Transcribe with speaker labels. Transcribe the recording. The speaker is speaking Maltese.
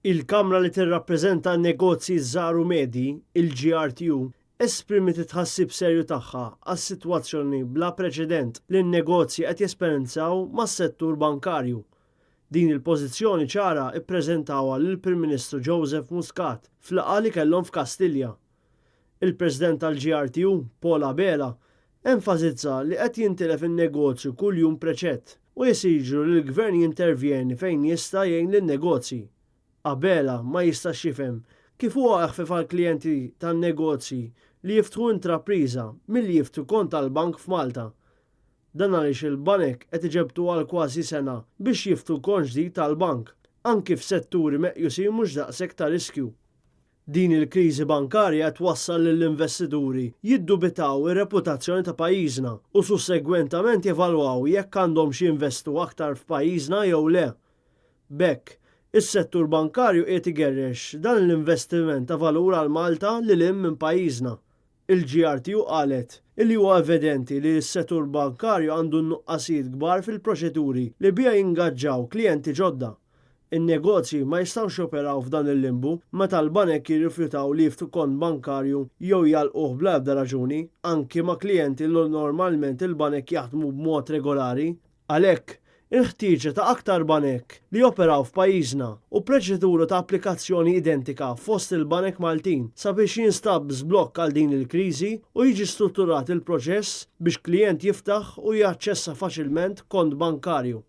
Speaker 1: Il-Kamra li tirrappreżenta n-negozji ż-żgħar u medji, il-GRTU, esprimiet it-tħassib serju tagħha għas-sitwazzjoni bla preċedent li n-negozji qed jesperjenzaw mas-settur bankarju. Din il-pożizzjoni ċara ppreżentawha lill-Prim Ministru Joseph Muscat f'laqgħa li kellhom f'Kastilja. Il-President tal-GRTU, Paul Abela, enfasizza li qed jintilef in-negozju kuljum preċett u jesiġu li l-Gvern jintervjeni fejn jista' jgħin lin-negozji. Abela ma jistax jifhem kif huwa eħfef għall-klijenti tan-negozji li jiftħu intrapriża milli jiftħu kont tal-bank f'Malta. Dan għaliex il-banek qed iġebbtu għal kważi sena biex jiftħu kont ġdid tal-bank, anki f'setturi meqjusin mhux daqshekk ta' riskju. Din il-kriżi bankarja qed twassal lill-investituri jiddubitaw ir-reputazzjoni ta' pajjiżna u sussegwentament jevalwaw jekk għandhomx jinvestu aktar f'pajjiżna jew le. B'hekk, is-settur bankarju qiegħed igerrex dan l-investiment ta' valur għal Malta lil hinn minn pajjiżna. Il-GRTU qalet illi huwa evidenti li s-setur bankarju għandu nuqqasijiet kbar fil-proċeduri li biha jingaġġaw klijenti ġodda. In-negozji ma jistgħux joperaw f'dan il-limbu meta l-banek jirrifjutaw li jiftħu kont bankarju jew jagħlquh bla ebda raġuni, anki ma' klijenti li normalment il-banek jaħdmu b'mod regolari. Għalhekk, il-ħtieġa ta' aktar banek li joperaw f'pajjiżna u preċedura ta' applikazzjoni identika fost il-banek Maltin sabiex jinstab żblokk għal din il-kriżi u jiġi strutturat il-proċess biex klijent jiftaħ u jaċċessa faċilment kont bankarju.